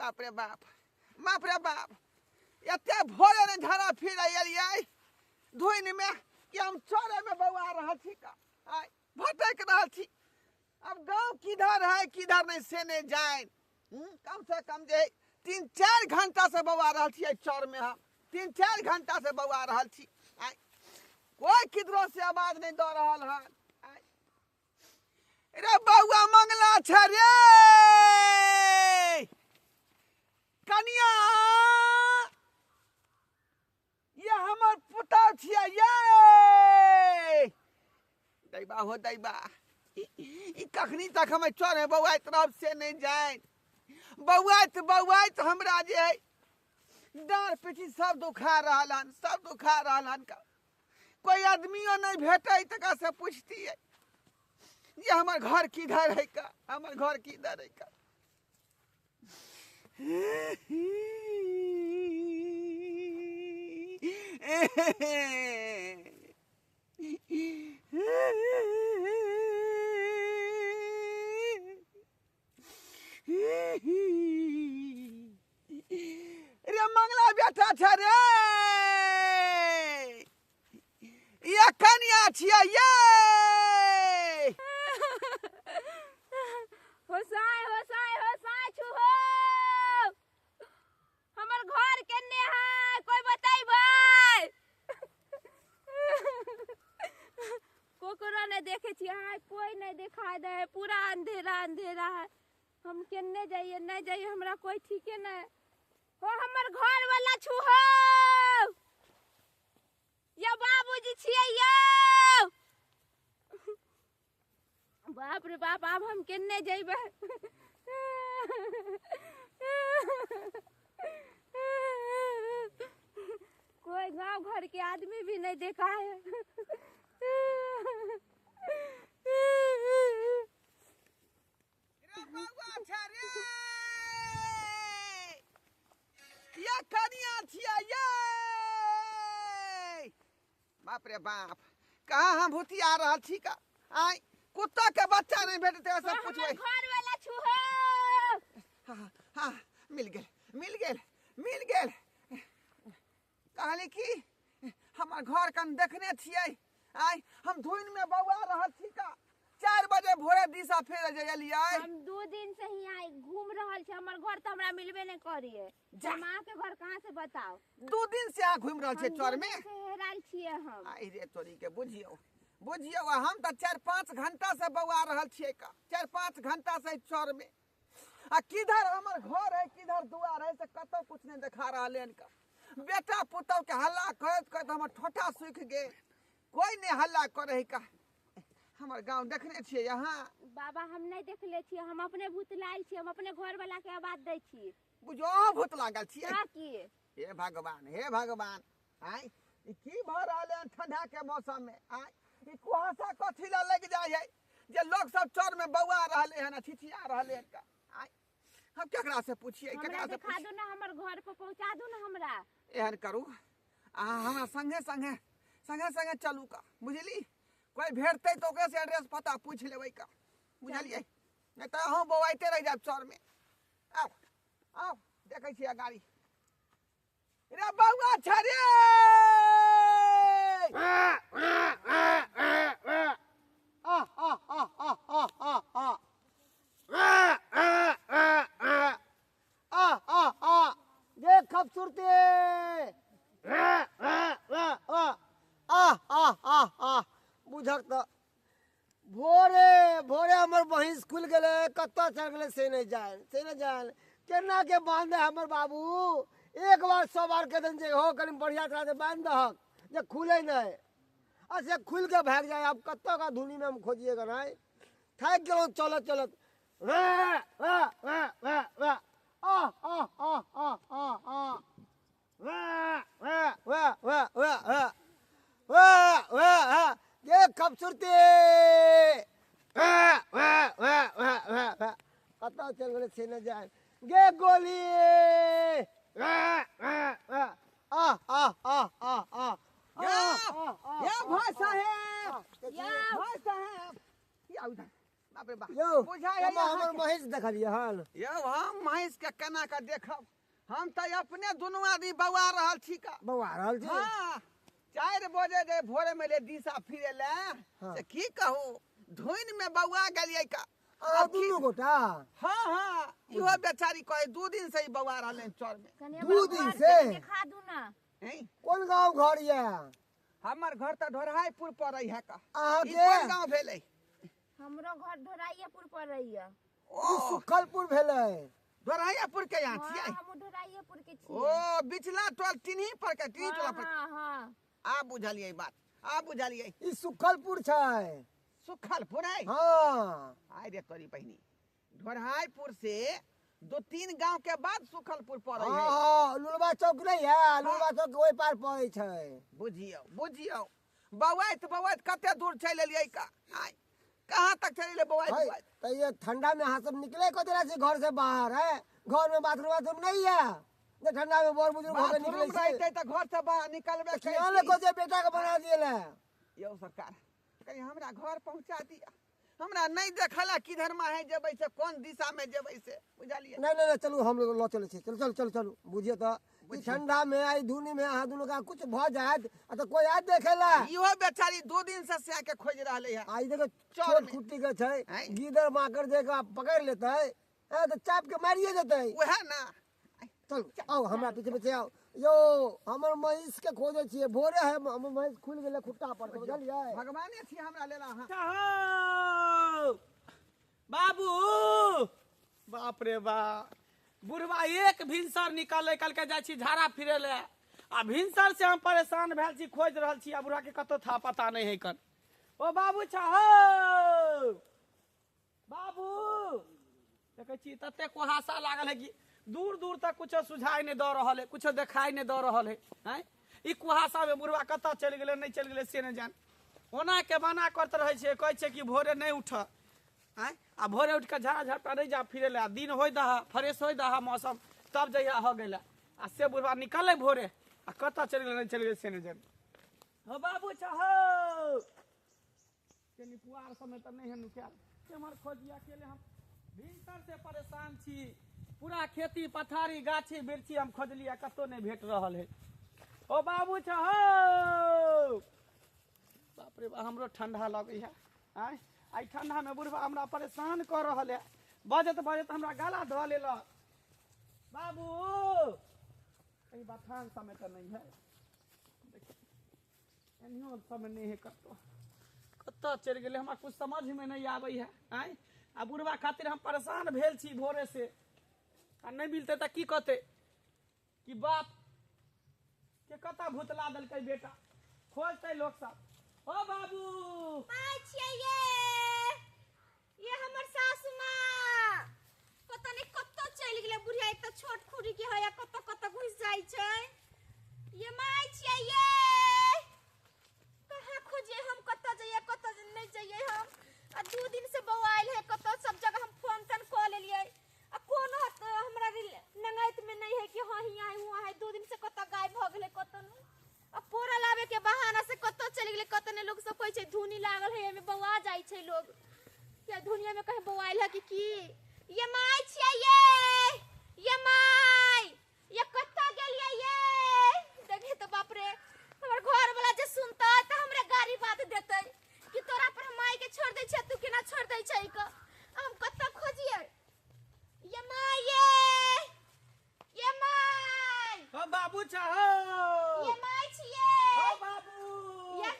बाप रे बाप, बाप रे बाप, एते भोरे ने झाड़ा फिर एलियै धुइन में कि हम चोरे में बौआ रहल छी का आय भटक रहल छी। अब गांव किधर है किधर नहीं से नहीं जाए। कम से कम जे 3-4 घंटा से बौआ रहल छी चौर में, हम 3-4 घंटा से बौआ रहल छी। आय कोई किधरो से आवाज नहीं दऽ रहल हन। आय रे बौआ मंगला छै रे कनिया, ये हमर पुतहु छियै ये। दैबा हो दैबा, ई कखनी तक हम चढ़े बौआइत रहब से नहीं जान। बौआइत बौआइत हमरा जे है डाँड़ पीठी सब दुखा रहल हन, सब दुखा रहल हन। कोई आदमियो नहीं भेटै तकरा से पूछतियै ये हमर घर किधर है का, हमर घर किधर है का। रे मंगला बेटा छै रे, ये कनिया छियै ये। होसाय होसाय होसाय छु हो, हमर घर केने है कोई बतैबै? कोकरो नहीं देखे छी, हाँ कोई नहीं दिखाई दे है, पूरा अंधेरा अंधेरा है। हम केने जाइए नहीं जाइए, हमरा कोई ठीके नहीं हो। हमर घर वाला छु हो या बाबूजी छियै यौ। बाप रे बाप, आब हम केने जइबै? कोई गांव घर के आदमी भी नहीं देखा है। रे बौआ छै रे, ये कनिया छियै ये। बाप रे बाप, कहाँ हम भूतिया रहल छी का? आय कुत्ता के बच्चा नहीं भेटते सब पूछबै। घर वाला छु हो। हाँ हाँ मिल गेल मिल गेल मिल गेल। कहली कि हमर घर कन देखने छियै। आय हम धुन में बौआ रहल छी का, 4 बजे भोरे दिशा फेर जे एलियै। हम 2 दिन से हियां घूम रहल छी, हमर घर त हमरा मिलबे नहीं करिए। जा। हम अहाँ के घर कहाँ से बताओ? 2 दिन से अहाँ घूम रहल छियै हम चौर दू में? दिन से हेरायल छियै हम। आई रे तोरी के, बुझियौ बुझियौ, हम त 4-5 घंटा से बौआ रहल छियै का, 4-5 घंटा से चौर में। आ किधर हमर घर है किधर दुआर है से कतौ कुछ नहीं देखा रहल हन का। बेटा पुतहु के हल्ला करैत करैत हमर ठोठा सूखि गेल, कोई नहीं हल्ला करे का। हमर गांव देखने छियै अहाँ? बाबा हम नहीं देखले छियै, हम अपने भूतलायल छियै, हम अपने घर वाला के आवाज दै छी। बुझियौ अहाँ भूत लागल छियै? का की? हे भगवान हे भगवान, आय ई की भऽ रहल है ठंडा के मौसम में? आय ई कुहासा कथी लए लागि जाइ है जे लोग सब चौर में बौआ रहले हन आ छिछिया रहले हन का? आय हम केकरा से पूछिए, हमरा केकरा से देखा पूछिए? दू ना, हमर घर पर पहुंचा दू ना हमरा। एहन करू अहाँ हमरा संगे संगे संगे संगे चलू का, बुझली? कोई भेटतै तऽ ओकरे से एड्रेस पता पूछि लेबै का, बुझलियै? नहीं तऽ अहूँ बौआइते रहि जायब चौर में। आउ आउ देखै छियै गाड़ी। रे बौआ छै रे। आ आ आ आ आ आ आ आ आ आ देख खूबसूरती। आ आ आ आ बुझक तऽ भोरे भोरे हमर बहिन खुलि गेलै, कतऽ चलि गेलै से नहि जान, से नहि जान। केना के बांधे हमर बाबू, एक बार 100 बार कह देन जे हो कनि बढ़िया तरह से बांधि दहक जे खुलै नहि, आ से खुलि के भागि जाय। आब कतऽ का धुनी में हम खोजिएगा नहि, थाकि गेलहुँ चलत चलत। वाह वाह वाह वाह वाह आ आ आ आ आ आ वाह वाह वाह वाह वाह वाह वाह वाह वाह ये खूबसूरती। वाह वाह वाह वाह वाह वाह कतऽ चलि गेलै से नहि जाय गे गोली। वाह वाह वाह आ आ आ आ आ या, या भाई साहेब, या। भाई साहेब, या उधर। बाप रे बाप। यौ बुझाइ है हमर अहाँके। महींस देखलियै हन? यौ हम महींस के केना कऽ देखब? हम तऽ अपने दुनू आदमी बौआ रहल छी का। बौआ रहल छी? हाँ, 4 बजे जे भोरे में ले दिशा फिरे ले। हाँ। से की कहू, धुन में बौआ गेलियै का। अहाँ दुनू गोटा? हाँ हाँ, इहो बेचारी कहे 2 दिन से ही बौआ रहलै चौर में। कनि दू हमर दिन घर से? के देखा दू ना। हैं? कोन गांव घर ये? हमर घर तऽ ढोरहाईपुर पड़ै है का। अहाँके? ई कोन गांव भेलै? हमरो घर ढोराइएपुर पड़ै ये। ओ ई सुखलपुर भेलै। ढोरहाईपुर के यहाँ हाँ, छियै? हमहूँ ढोराइएपुर के छियै। ओ बिचला टोल तिन्ही पर के, तिन्ही टोला पर। हाँ, हाँ। आ बुझलियै बात, आ बुझलियै। ई सुखलपुर छै। सुखलपुर है? हाँ। आय रे तोरी बहिनी, ढोरहाईपुर से 2-3 गांव के बाद सुखलपुर पड़ै है। हाँ, हाँ, लुलबा चौक नहीं है, लुलबा चौक के ओहि पार पड़ै छै। बुझियौ बुझियौ, बौआइत बौआइत कते दूर चलि एलियै का, आय कहाँ तक चलि एलियै बौआइत है, बौआइत। तऽ ये ठंडा में अहाँ सब निकले कथी छी घर से बाहर? है घर में बाथरूम वाथरूम नहीं है? जे ठंडा में बड़ बुजुर्ग होके निकले बाथरूम छी। रहतै तऽ घर से बाहर निकलबे किया ने करितियै। कहै छै बेटा के बना दिए ले। यौ सरकार, कहीं हमरा घर पहुंचा दिया, हमरा नहीं देखला किधर माहे जेबै से, कोन दिशा में जेबै से, बुझलियै? नहीं नहीं नहीं, चलू हम लोग लऽ चलै छी, चलू चलू चलू चलू। बुझियौ तऽ ई ठंडा में आई धुनी में अहाँ दुनू के कुछ भऽ जायत आ तऽ कोई आयत देखे ला। इहो बेचारी 2 दिन से सैं के खोज रहलै है। आई देखो चल छोट में। कुट्टी के छै, आँय? गीदड़ माकड़ जे के पकड़ लेतै, हैं, तऽ चाप के मारिए देतै। वएह ना। चलू आउ हमरा पीछे पीछे आउ। यौ हमर महींस के खोजै छियै, भोरे है हमर महींस खुलि गेलै खुट्टा पर, बुझलियै? भगवाने छी हमरा लेल अहाँ। चाहो बाबू, बाप रे बाप, बुढ़वा एक भिनसर निकल निकल के जाइ छी झाड़ा फिरे ले, आ भिनसर से हम परेशान भेल छी, खोजि रहल छी, आ बुढ़वा के कतौ था पता नहीं है कन। ओ बाबू चाहो बाबू, देखै छी तते कुहासा लागल है कि दूर दूर तक कुछो सुझाइ नहि दऽ रहल है, कुछो देखाइ नहि दऽ रहल है। आँय, ई कुहासा में बुढ़वा कतऽ चलि गेलै नहि चलि गेलै से नहि जान। ओना के मना करैत रहै छै, कहै छै कि भोरे नहि उठ, आँय, आ भोरे उठि कऽ झाड़ा झपटा नहि जा फिरै लए, आ दिन होइ दहा फ्रेश होइ दहा मौसम तब जइहा हो गेलै, आ से बुढ़वा निकललै भोरे आ कतऽ चलि गेलै नहि चलि गेलै से नहि जान। हो बाबू चाहो, कनि पुआर सबमे तऽ नहि है नुकायल, एम्हर खोजिया अकेले हम भिनसर से परेशान छी, पूरा खेती पथारी गाछी बिरछी हम खोजलियै कतौ नहि भेट रहल है। ओ बाबू चाहो, बाप रे बाप, हमरो ठंडा लगैया। आँय, आइ ठंडा में बुढ़वा हमरा परेशान कऽ रहल है, बजैत बजैत हमरा गला धऽ लेलक। बाबू कहीं बथान सबमे तऽ नहि है, एनियो सबमे नहि है, कतौ कतऽ चलि गेलै हमरा कुछ समझमे नहि आबै है। आँय, आ बुढ़वा खातिर हम परेशान भेल छी भोरे से, आ नहि मिलतै तऽ की कहतै कि बाप के कतऽ भुतला देलकै बेटा, खोजतै लोक सब। ओ बाबू माय छियै ये, ये हमर सासू माँ पता नहीं कतऽ चलि गेलै बुढ़िया, एक तऽ छोट खुरी के है, कतऽ कतऽ घुसि जाइ छै। ये my छियै ये, कहाँ खोजियै हम, कतऽ जइयै कतऽ नहि जइयै हम। आ 2 दिन से बौआयल है, कतऽ सब जगह हम फोन तोन कऽ लेलियै, आ कोनो हमरा नंगैत में नहीं है कि हाँ हियाँ है हुआँ है। 2 दिन से कतऽ गायब भऽ गेलै कतऽ नहि, आ पोरा लाबे के बहाना से कतऽ चलि गेलै कतऽ नहि। लोक सब कहै छै धुनी लागल है एहिमे बौआ जाइ छै लोग, या धुनिया में कहीं बौआयल है कि की। ये my छियै ये, ये my, ये कतऽ गेलियै ये। देखिए तऽ बाप रे, हमर घर वाला जे सुनतै तऽ हमरा गारी बात देतै कि तोरा पर हम माय के छोड़ दै छियै, तू केना छोड़ दै छै क। हम कतऽ खोजियै। ये my ये, ये my. ओ बाबू चाहो, ये my छियै। ओ बाबू, ये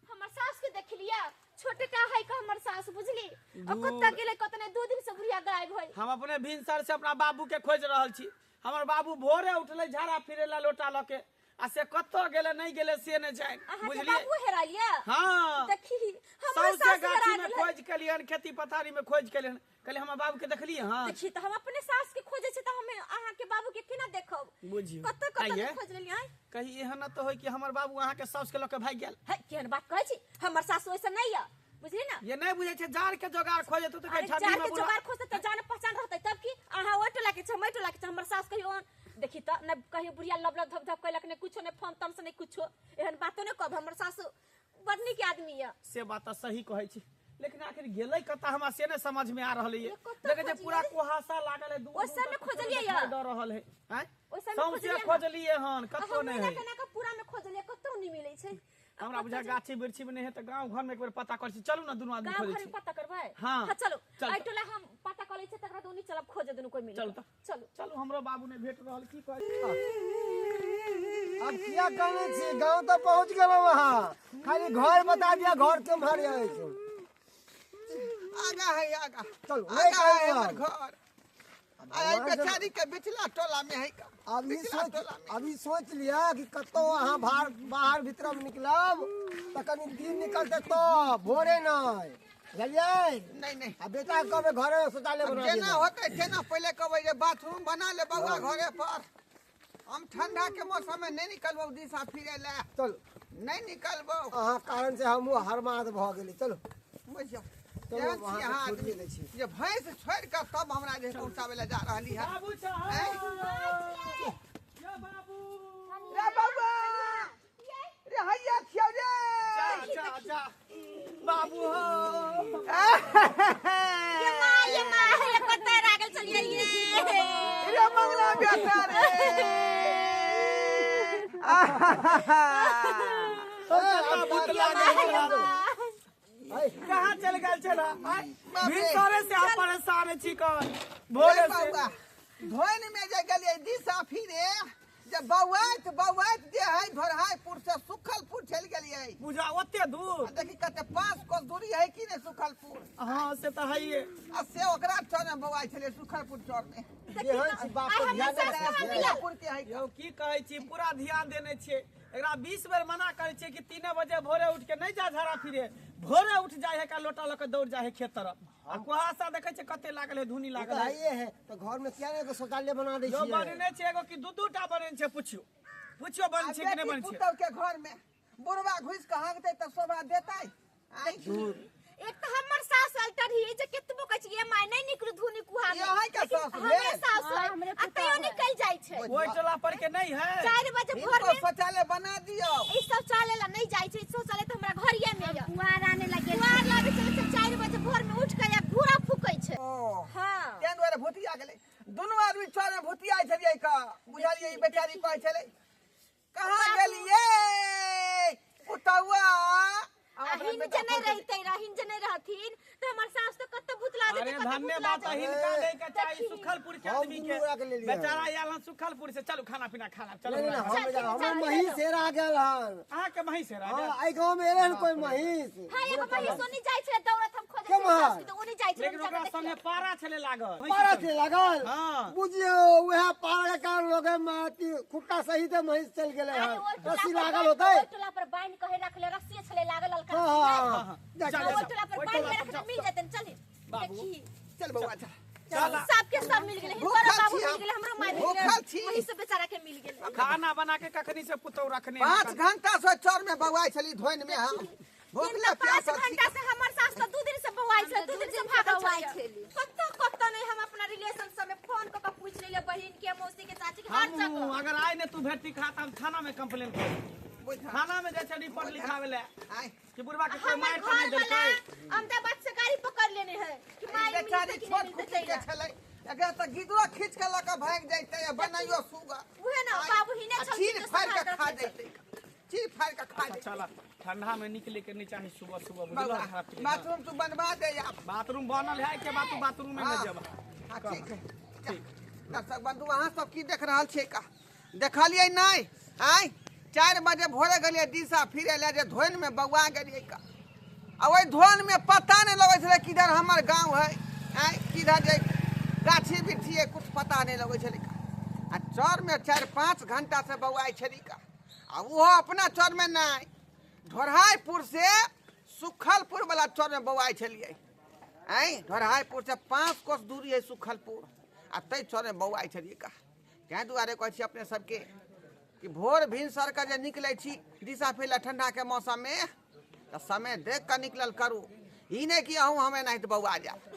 हमर सास के देखलिया, छोटका है का हमर सास, बुझली? आ कतऽ गेलै कतऽ नहि, 2 दिन से बुढ़िया गायब है। हम अपने भिनसर से अपना बाबू के खोजि रहल छी। हमर बाबू भोरे उठलै झाड़ा फिरे ला लोटा लऽ के, आ से कतऽ गेलै नहि गेलै से नहि जानि, अहाँके बुझलियै? बाबू हेराइया? हाँ। देखी हमरो सौंसे सास गाछी हेरा में गेलै। खोजि के लियन, खेती पथारी में खोजि के लियन, कहलियै हमर बाबू के देखलियै? हाँ देखी तऽ हम अपने सास के खोजै छी तऽ हम अहाँके बाबू के केना देखब? बुझियौ। कतऽ कतऽ आइये। नहि खोज लेलियै? आँय? कहीं एहन न तऽ होय कि हमर बाबू अहाँके साउस के लऽ के भागि गेल। है, केहन बात कहै छी, हमर सासु ऐसा नहीं है, बुझली ना? ये नहीं बुझै छै, जाड़ के जोगाड़ खोजै तो अरे ठंडी जाड़ में के बुढ़ा जोगाड़ खोजतै तऽ जान पहचान रहतै तब की। अहाँ ओहि टोला के छै, हम एहि टोला के छै, हमर सास कहियो देखी तऽ नहि कहियो बुढ़िया लब लब धप धप कैलक, नहि कुछो, नहि फोन तोन से नहि कुछो, एहन बातो नहि कहब। हमर सासु बड़ नीक आदमी यऽ। से बात तऽ सही कहै छी, लेकिन आखिर गेलै कतऽ हमरा से नहि समझ में आ रहल है। देखै छै पूरा कुहासा लागल है, दूर ओहि सबमे खोजलियै दिखाई दऽ रहल है। आँय? ओहि सबमे सौंसे खोजलियै? खोजलियै हन, कतौ हम नहि एना है। केना कऽ पूरा में खोजलियै, कतौ नहि मिलै छै। हमरा बुझा गाछी वृक्षी में नहि है तऽ गाँव घर में एक बेर पता करै छी। चलू ने दुनू आदमी गाँव खोजै घर छी। में पता करबै? हाँ। हाँ चलो। चल। एहि टोला हम पता कऽ लै छियै, तकरा दुनू चलब खोजे, दुनू कोइ मिल। चलू तऽ। चलू। चलू, हमरो बाबू नहि भेट रहल, की करी? अब किया कहने छी, गाँव तऽ पहुँच गेलहुँ अहाँ, खाली घर बता दिया, घर केम्हर अछि? आगा है, आगा। चलू, नहि आगा है कहलहुँ हमर आब। घर आ बेचारी के बिचला टोला में है का। अब ई बिचला सोच टोला में। अब ई सोच लिअ कि कतौ अहाँ बाहर बाहर भीतर मे निकलब तऽ कनि दिन निकलते तऽ भोरे नहि, बुझलियै? नहीं नहीं। आ बेटा के कहबै घरे मे शौचालय अब बना जेना दिअ। होते तेना पहले कहबै जे बाथरूम बना ले बउआ घरे पर। हम ठंडा के मौसम में नहीं निकलबो दिशा फिरे ले। चलू। नहीं निकलबो। अहाँ कारण से हमहूँ हरमाद भऽ गेली। चलू। बुझियौ, चलू, केहन छी अहाँके अहाँ छोड़िए आदमी दै छी। जे भैंस छोड़ि कऽ तब हमरा जे पहुँचाबै लए जा रहली है। बाबू साहब, यो बाबू। रे बउआ रे, हैया छियौ रे। जा जा जा बाबू हो। ये माँ, ये माँ, ये कतऽ रागल चलियै ये। रे मंगला बेटा रे। भूत लागल छला। कहाँ चल गेल छला? आँय? बाप रे। भिनसरे से हम परेशान छी कन भोरे रे से। बउआ, धोइन में जे गेलियै दिशा फिरे, जे बौआइत बौआइत जे है ढोरहाईपुर से सुखलपुर चलि गेलियै। पूजा ओते दूर? आ देखी कते 5 कोस दूरी है कि नहि सुखलपुर? हाँ से तऽ है। आ से ओकरा चौर में बौआइ छलै, सुखलपुर चौर में। जेहन छी बाप पर ध्यान सास नहि कहाँ दै छियै। मिलल? सुखलपुर के है। यौ की कहै छी, पूरा ध्यान देने छियै एकरा। 20 बेर मना करै छियै कि 3 बजे भोरे उठ के नहि जा झाड़ा फिरे। भोरे उठ जाइ है का लोटा लऽ के दौड़ जाइ है खेत तरफ। आ कुहासा देखै छियै कते लागल है, धुनी ओ लागल तऽ है। हइए है तऽ घर में किया नहि एगो शौचालय बना दै यौ छियै? बनेने छै एगो कि दू दू टा बनेने छै? पुछियौ, पुछियौ, आ बन छै कि नहि बेटी बन छै? पुतहु के घर में बुढ़वा घुसि कऽ हाँकतै तऽ शोभा देतै? आँय? एक तऽ हमर सास अल्टर ही जे केतबो कहै छै ये माय नहि निकलू धुनी कुहा में। ई अहाँके लेकिन सास हमरे भेल? सास हाँ, है। हमरे आ तैयो पुतहु है। निकल जाइ छै। ओहि टोला पर के नहीं है? 4 बजे भोर हिनको में शौचालय बना दियौ। ई शौचालय ला नहीं जाइ छै। ई शौचालय तऽ हमरा घरिये में यऽ। पुआर आने लगे। पुआर लाबै छै तऽ 4 बजे भोर में उठ के या घूरा फूकै छै। ओ हाँ। तें दुआरे भुतिया गेलै। दुनू आदमी चौर में भुतिया छलियै का बुझलियै? ई बेचारी कहै छलै कहाँ गेलियै पुतौआ? अहिन जे नहि रहितै, रहिन जे नहि रहथिन तऽ हमर सास तऽ कतऽ भुतला जेतै, अरे कतऽ भुतला धन्यवाद जेतै। हिनका दै के चाही, देखी। सुखलपुर के हम आदमी दुनू के। गोरा के लेलियै। बेचारा आयल हन सुखलपुर से। चलू, खाना पीना खा लेब, चलू। नहि नहि, चल, हम चल, हमर चल, महींस चल। हेरा गेल हन। अहाँ के महींस हेरा हाँ गेल? एहि गाँव में एलै हन कोइ महींस? हाँ, एगो महींस ओनी जाइ छै दौड़त, हम खोजै केम्हर? छियै सास के तऽ ओनी जाइ छै। लेकिन ओकरा संगे पारा छलै लागल। पारा छै लागल? हाँ। बुझियौ उएह पारा के कारण लोग अथी खुट्टा सहित महींस चलि गेलै अरे हन। ओहि टोला रस्सी पर लागल होतै? ओहि टोला पर बान्हि कहे रखले, रस्सी छलै लागल ललका हाँ रस्सी। हाँ हाँ। जा, चल, जा, ओहि जा। टोला पर ओहि बान्हि टोला के पर रखले जाओ, मिल जेतै। चली बाबू। देखी। चल बौआ चल। चल। सबके सब मिल गेलै। हिनकर भूखल बाबू छी मिल हम। गेलै, हमरो माय मिल भूखल गेलै, छी। वही सब बेचारा के मिल गेलै। खाना बना के कखनी से पुतौ रखने है। 5 घंटा से चौर में बौआइ छली धोइन में, हम भूखले तीन तऽ 5 प्यासल छी। घंटा से हमर सास तऽ 2 दिन से बौआइ छै, 2 दिन से भागल बौआइ छलियै। छली। कतऽ कतऽ नहि हम अपना रिलेशन सब में फोन कऽ कऽ पूछि लेलियै, बहिन के, मौसी के, चाची के, हर हमहूँ जगह। अगर आइ ने तू भेटी खा तऽ हम थाना में कंप्लेन कर बुझा। थाना में जाइ छै रिपोर्ट लिखावे ले आँय? कि बुढ़वा के कोई हमर मारि तऽ नहि घर वाला देलकै। अहमदाबाद से गाड़ी पकड़ लेने है कि ई माय बेचारी मिलतै कि छोट नहि कुटी मिलतै के तैला। छलै, एकरा तऽ गिदरो खींच के लऽ कऽ भागि जैतै आ बनैयो सुगर। उहे ना बाबू हिने आ छलखिन चीर तऽ फाड़ि कऽ सम्हार खा रखने। जैतै, चीर फाड़ि कऽ खा जैतै। चल, ठंडा में निकले के नहीं चाही सुबह सुबह, बुझलो? बौआ, खराब के। बाथरूम तू बनवा दे आब। बाथरूम बनल है के बाद तू बाथरूम में हाँ। न जेबा। हाँ ठीक है। चल। दर्शक बंधु, अहाँ सब की देख रहल छियै का देखलियै नहि? आँय, 4 बजे भोरे गेलियै दिशा फिरे लए, जे धोइन में बौआ गेलियै का आ ओहि धोन में पता नहि लगै छलै किधर हमर गाँव है। आँय, किधर जे गाछी बिरछी है, कुछ पता नहि लगै छलै का। आ चौर में 4-5 घंटा से बौआइ छलै का, आ ओहो अपना चौर में नहि, ढोरहाईपुर से सुखलपुर वाला चौर में बौआइ छलियै। आँय, ढोरहाईपुर से 5 कोस दूरी है सुखलपुर, आ ताहि चौर में बौआइ छलियै का। ताहि दुआरे कहै छी अपने सबके कि भोर भिनसरके जे निकलै छी दिशा फिर ठंडा के मौसममे तऽ समय देख कऽ निकलल करू, ई नहि कि अहूँ हम एनाहिते बौआ जायब।